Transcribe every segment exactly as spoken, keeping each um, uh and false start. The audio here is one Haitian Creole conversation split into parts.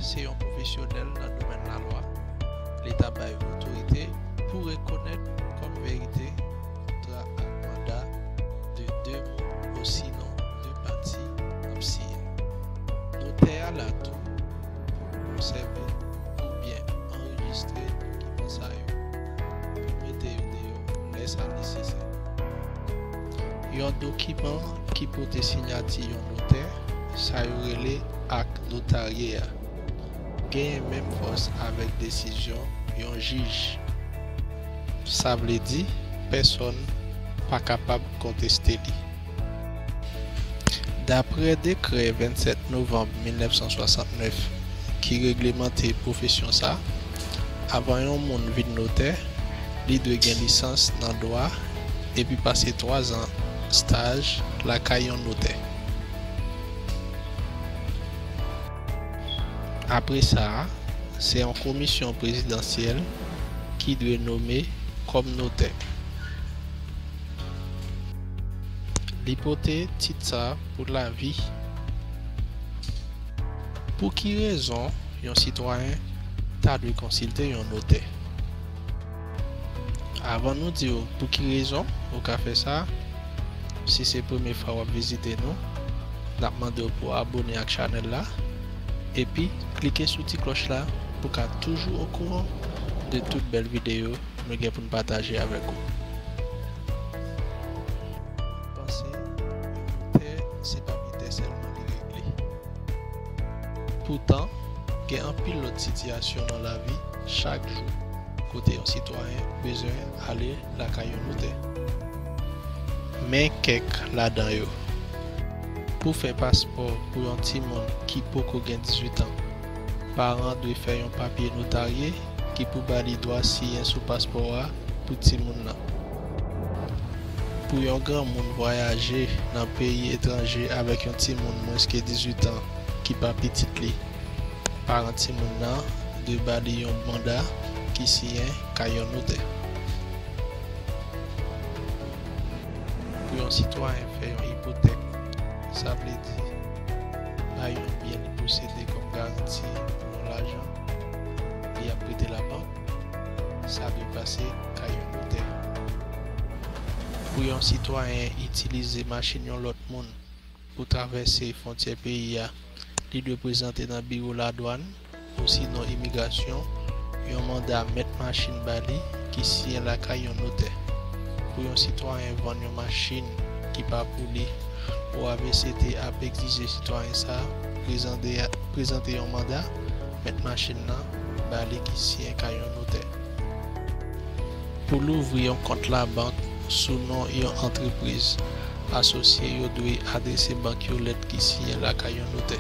se yon pwofesyonèl nan domèn lalwa. Leta bay otorite pou rekonèt kòm verite kontra ak manda de de moun osinon de pati ap siyen. Notè a la tou pou konsève oubyen anrejistre dokiman sa yo, pou mete yo deyò lè sa nesesè. Yon dokiman ki pote siyati yon notè, sa yo rele ak notarye a, genyen menm fòs avèk desizyon yon jij. Sa vle di, pèsonn pa kapab konteste li. Daprè dekrè vennsèt novanm mil nèf san swasantnèf ki reglemante pwofesyon sa, avan yon moun vin notè, li dwe gen lisans nan dwa epi pase twazan staj lakay yon notè. Apre sa, se yon komisyon prezidansyèl ki dwe nome kòm notè. Li pote tit sa pou lavi. Pou ki rezon yon sitwayen ta dwe konsilte yon notè? Avan nou di w pou ki rezon ou ka fè sa, si se premye fwa w ap vizite nou, n ap mande w pou w abone ak chanèl la, epi klike sou ti klòch la pou w ka toujou okouran de tout bèl videyo nou gen pou n pataje avèk ou. Panse yon notè se papye tè sèlman li regle. Poutan, gen anpil lòt sitiyasyon nan lavi chak jou kote yon sitwayen bezwen ale lakay yon notè. Men kèk ladan yo. Pou fè paspò pou yon timoun ki poko gen dizuit an, paran dwe fè yon papye notarye ki pou ba li dwa siyen sou paspò a pou timoun nan. Pou yon granmoun vwayaje nan peyi etranje avèk yon timoun mwens ke dizuit an ki pa pitit li, paran timoun nan dwe ba li yon manda ki siyen kay yon notè. Pou yon sitwayen fè yon ipotèk, sa vle di bay yon byen li posede kòm garanti pou yon lajan li ap prete labank, sa dwe pase kay yon notè. Pou yon sitwayen itilize machin yon lòt moun pou travèse fwontyè peyi a, li dwe prezante nan biwo ladwàn osinon imigrasyon yon manda mèt machin ba li ki siyen lakay yon notè. Pou yon sitwayen vann yon machin ki pa pou li, O A V C T ap egzije sitwayen sa a prezante, prezante yon manda mèt machin nan ba li ki siyen kay yon notè. Pou louvri yon kont labank sou non yon antrepriz, asosye yo dwe adrese bank yo lèt ki siyen lakay yon notè.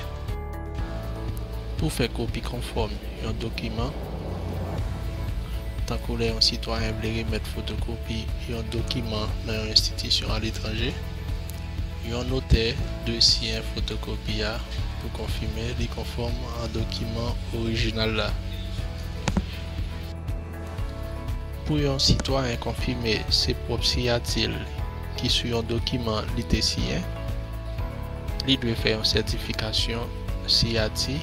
Pou fè kopi konfòm yon dokiman, tankou lè yon sitwayen vle remèt fotokopi yon dokiman nan yon enstitisyon aletranje, yon notè dwe siyen fotokopi a pou konfime li konfòm an dokiman orijinal la. Pou yon sitwayen konfime se pwòp siyati l ki sou yon dokiman li te siyen, li dwe fè yon sètifikasyon siyati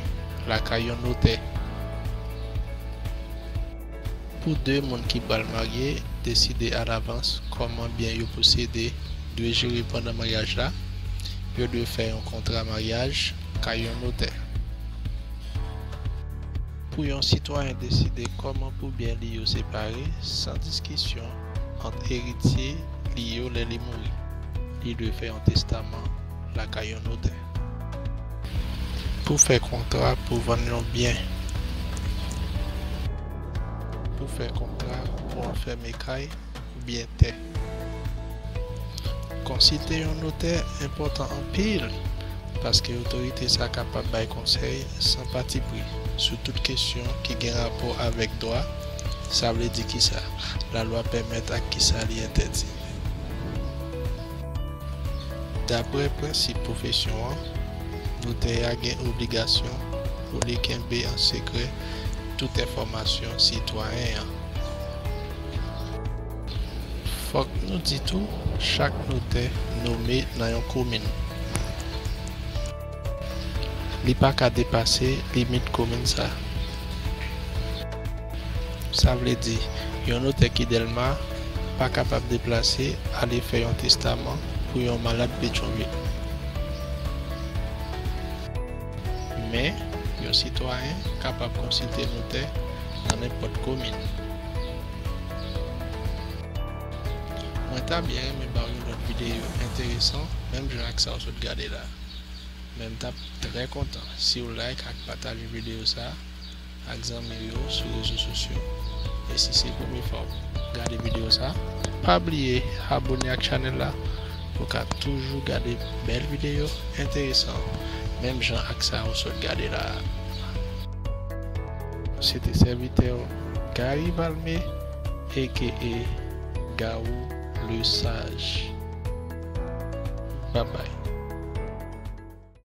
lakay yon notè. Pou de moun ki pral marye deside alavans kòman byen yo posede dwe jere pandan maryaj la, yo dwe fè yon kontra maryaj kay yon notè. Pou yon sitwayen deside kòman pou byen li yo separe san diskisyon ant eritye li yo lè li mouri, li dwe fè yon testaman lakay yon notè. Pou fè kontra pou vann yon byen. Pou fè kontra pou anfème kay oubyen tè. Konsilte yon notè enpòtan anpil, paske otorite sa kapab bay konsèy san patipri sou tout kesyon ki gen rapò avèk dwa, sa vle di kisa lalwa pèmèt ak kisa li entèdi. Daprè prensip pwofesyon an, notè a gen obligasyon pou li kenbe an sekrè tout enfòmasyon sitwayen an. Fòk nou di tou, chak notè nome nan yon komin. li pa ka depase limit komin sa. Sa vle di, yon notè ki Dèlma pa kapab deplase ale fè yon testaman pou yon malad Petyonvil. Men, yon sitwayen kapab konsilte notè nan nenpòt komin. Mwen ta byen renmen ba w yon lòt videyo enteresan, menm jan ak sa w sot gade la. Men m t ap trè kontan si w like ak pataje videyo sa a ak zanmi w yo sou rezo sosyo. E si se premye fwa w gade videyo sa a, pa bliye abone ak chanèl la pou w ka toujou gade bèl videyo enteresan, menm jan ak sa w sot gade la a. Se te sèvitè w Gary Valmé, A K A Gawou le Sage. Babay.